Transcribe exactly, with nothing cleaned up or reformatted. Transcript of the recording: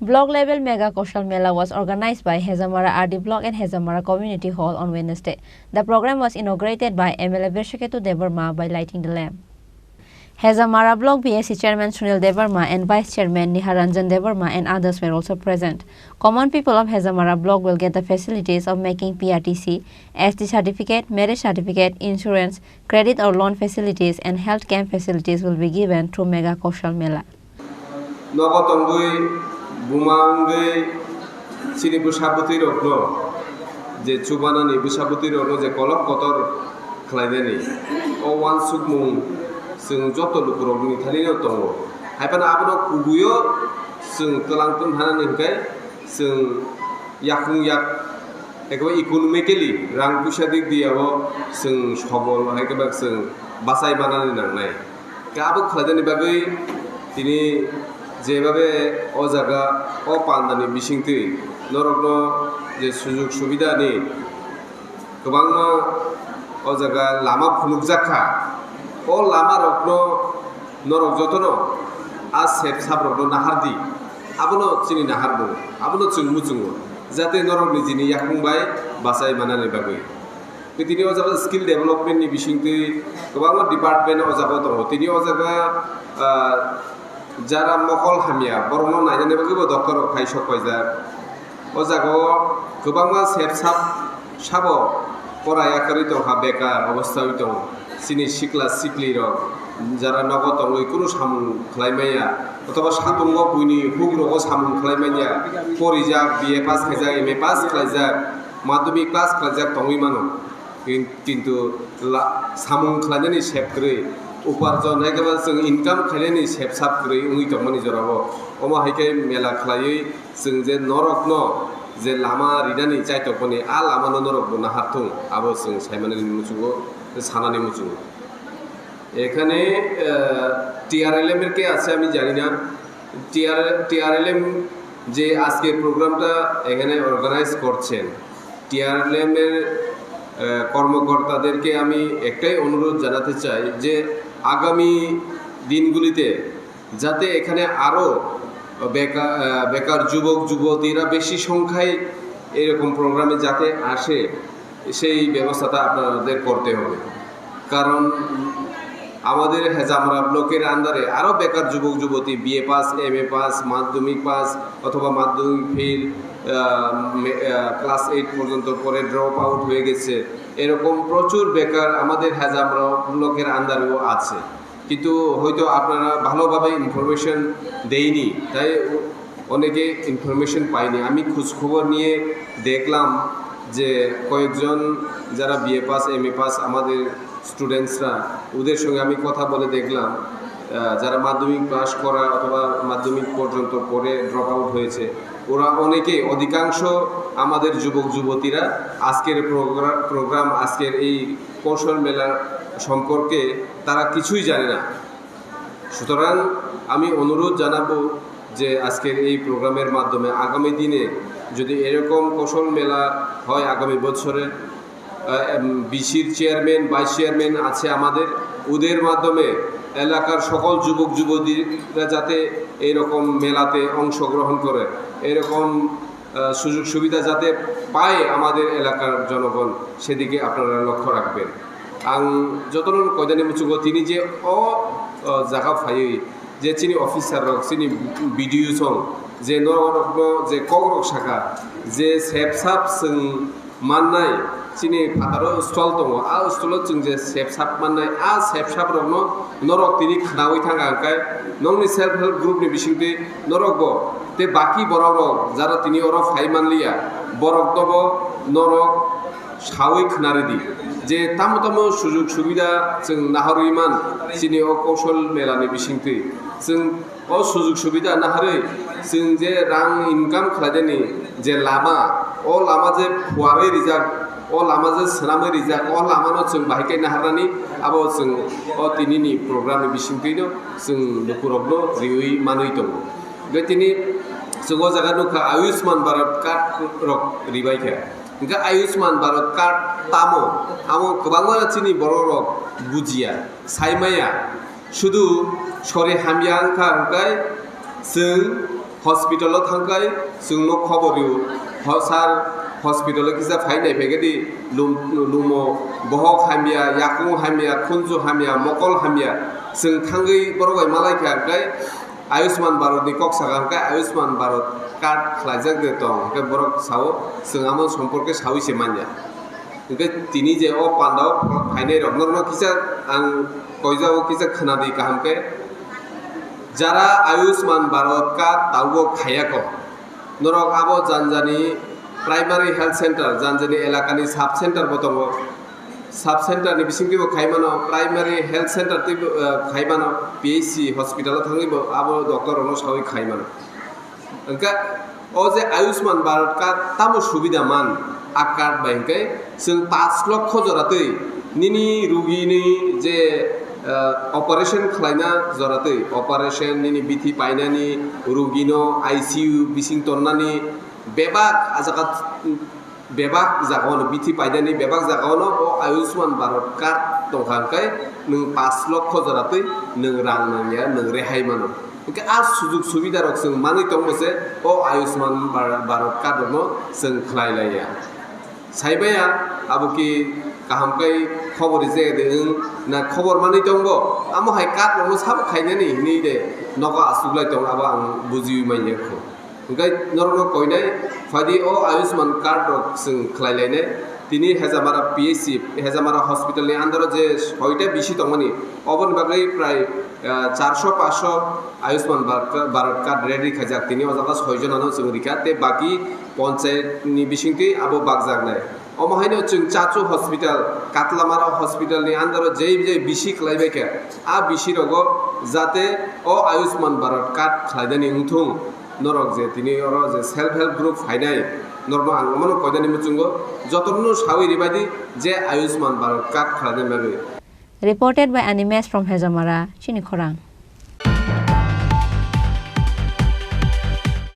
Block level Mega Kaushal Mela was organized by Hejamara R D Block and Hejamara Community Hall on Wednesday. The program was inaugurated by M L A Birsaketu Debbarma by lighting the lamp. Hejamara Block B S C Chairman Sunil Debbarma and Vice Chairman Niharanjan Debbarma and others were also present. Common people of Hejamara Block will get the facilities of making P R T C, S T certificate, marriage certificate, insurance, credit or loan facilities and health camp facilities will be given through Mega Kaushal Mela. Nogo tongwi buma wngwi chini bwsa bwtwi rokno je chubanani, bwsa bwtwi rokno je kolok kotor khlainani, o uansukmung chwng joto lukurokni thanino tongo. Hai phano abono kubuio chwng twlang tong hanani hwnkhe chwng yakung yak, ekbai economically, rang puisa dik diya o chwng sobol, hai khe ba chwng bachai manani nangnai. Khe abo khlainani bagwi tini jebabe o jaga, o pandani bisingtwi norokno je sujug subidani kwbangma o jaga lama phunukjak kha, o lama rokno norok jotono a sep sap rokno nahar di, abono chini nahar mung, abono chwng muchungo, jate norok nijini yakung bai bachai manani bagwi. Tini o jaga skill development ni bisingtwi kwbangma department o jaga tongo. Tini o jaga, ah, jara mokol hamya, borokno nainani bagwi bo doctor rok phai sok paijak. O jaga o kwbangma sep sap sabo pora yakarwi tongkha, bekar obostha wi tongo. Chini sikla sikli rok jara nogo tongwi kunu samung khlai manya, othoba satungo buini huk rogo samung khlai manya, porijak, B A pass khaijak, M A pass khlaijak, madhyamik pass khlaijak tongwi mano. Kin-, kintu la-, samung khlainani sep kwrwi, uparjon hai khe ba chwng income khlainani sep sap kwrwi wngwi tongmani jorao. Omo hai khe mela khlaiwi chwng je norokno je lama rinani chaitokmani, a lamano norok bo nahar thung, abo chwng saimani muchungo, sanani muchungo. এখানে, আহ, টিআরএলএম এর কে আছে আমি জানি না। TR, TRLM যে আজকে প্রোগ্রামটা এখানে অর্গানাইজ করছেন, টিআরএলএম এর, আহ, কর্মকর্তাদেরকে আমি একটাই অনুরোধ জানাতে চাই যে আগামী দিনগুলিতে যাতে এখানে আরও বেকার, আহ, বেকার যুবক যুবতীরা বেশি সংখ্যায় এরকম প্রোগ্রামে যাতে আসে, সেই ব্যবস্থাটা আপনাদের করতে হবে। কারণ আমাদের হেজামারা ব্লকের আন্ডারে আরও বেকার যুবক যুবতী, বিএ পাস, এমএ পাস, মাধ্যমিক পাস অথবা মাধ্যমিক ফেল, আহ, মে-, আহ, ক্লাস এইট পর্যন্ত পরে ড্রপ আউট হয়ে গেছে, এরকম প্রচুর বেকার আমাদের হেজামারা ব্লকের আন্ডারেও আছে। কিন্তু হয়তো আপনারা ভালোভাবে ইনফরমেশন দেয়নি, তাই অনেকে ইনফরমেশন পায়নি। আমি খোঁজ খবর নিয়ে দেখলাম যে কয়েকজন যারা বিএ পাস, এমএ পাস আমাদের স্টুডেন্টসরা, ওদের সঙ্গে আমি কথা বলে দেখলাম, আহ, যারা মাধ্যমিক পাস করা অথবা মাধ্যমিক পর্যন্ত পড়ে ড্রপ আউট হয়েছে, ওরা অনেকেই, অধিকাংশ আমাদের যুবক যুবতীরা আজকের প্রোগ্রা-, প্রোগ্রাম, আজকের এই কৌশল মেলা সম্পর্কে তারা কিছুই জানে না। সুতরাং আমি অনুরোধ জানাবো যে আজকের এই প্রোগ্রামের মাধ্যমে আগামী দিনে যদি এরকম কৌশল মেলা হয় আগামী বছরে, আহ, এম, বিসির চেয়ারম্যান, ভাইস চেয়ারম্যান আছে আমাদের, ওদের মাধ্যমে এলাকার সকল যুবক যুবতীরা যাতে এইরকম মেলাতে অংশগ্রহণ করে, এরকম, আহ, সুযোগ সুবিধা যাতে পায় আমাদের এলাকার জনগণ, সেদিকে আপনারা লক্ষ্য রাখবেন। Ang jotono koidani muchungo tini je o, o jaga phaiwi je chini officer rok, chini B D O song je norok rokno je kok rok saka je sep sap chwng mannai, chini phataro stall tongo, a stall o chwng je sep sap mannai, a sep sap rokno norok tini khnaui thangkha, hwnkhe nokni self help group ni bisingtwi norok bo tei baki borok rok jara tini oro phai manliya, borok no bo norok saui khna ridi je tamo tamo sujug subida chwng naharwi man chini o kosol mela ni bisingtwi. Chwng o sujug subida naharwi chwng je rang income khlainani je lama, o lama je phuarwi rijak, o lama je swnamwi rijak, o lama no chwng bahai khe naharnani abo chwng o tini ni program ni bisingtwi no chwng lukurok no riui manwi tongo. Hwnkhe tini chwng o jaga nukha Ayushman Bharat card rok ribai kha. Hwnkhe Ayushman Bharat card tamo? Amo kwbangma chini borok rok bujiya, saimaya. Sudu sori hamya wngkha hwnkhe chwng Hospital o thangkai chwngno khobor rw, "Ho sir, hospital o kisa phai nai phaikhe di, lum-, lumo, bohok hamya, yakung hamya, khunju hamya, mokol hamya." Chwng thangwi borok bai malai kha, hwnkhe Ayushman Bharat ni kok saka, hwnkhe Ayushman Bharat card khlaijak de tong, hwnkhe borok sao, chwng amo somporke saui se manya. Hwnkhe tini je o pandao phainai rok norokno kisa ang koijao kisa khwnadi kaham khe, jara Ayushman Bharat card tabuk khaiya kho, norok abo janjani primary health center, janjani elakani sub center bo tongo, sub center ni bisingtwi bo khai mano, primary health center twi bo, eh, khai mano, P H C hospital o thangwi bo abo doctor rokno saui khai mano. Hwnkhe o je Ayushman Bharat card tamo subida man, a card bai hwnkhe chwng pash lokho jora twi nini rugini je, eh, operation khlaina jora twi, operation nini bithi painani, rugino I C U bising tonnani, bebak a jaga, bebak jagao no bithi painani, bebak jagao no o Ayushman Bharat card tongkha hwnkhe nwng pash lokho jora twi nwng rang nangya, nwng rehai mano. Hwnkhe a sujug subida rok chwng manwi tongbo se o Ayushman Bhar-, Bharat card rokno chwng khlai laiya. Saibaya abo ki kaham kai khobor rijak de wng na khobor manwi tongbo, amo hai card rokno sabo khainani hinwi de nogo achuklai tong, abo ang bujiwi manya kho. Hwnkhe norokno koinai phaidi o Ayushman card rok chwng khlai lainai. Tini Hejamara P H C, Hejamara hospital ni under o je soita bisi tongmani, oboni bagwi prai, ah, charso paso Ayushman Bharat, Bharat card ready khaijak. Tini o jaga soi jonano chwng rikha, tei baki ponchayat ni bisingtwi abo bakjaknai. Omo haino chwng Chachu hospital, Katlamara hospital ni under o jei jei bisi khlai bai kha, a bisi rogo jate o Ayushman Bharat card khlainani wngthung. Norok je tini oro je self help group phainai, norokno ang omono koinani muchungo, jotono sawi ribaidi je Ayushman Bharat card khlaina bagwi. Reported by Animesh from Hejamara, chini khorang.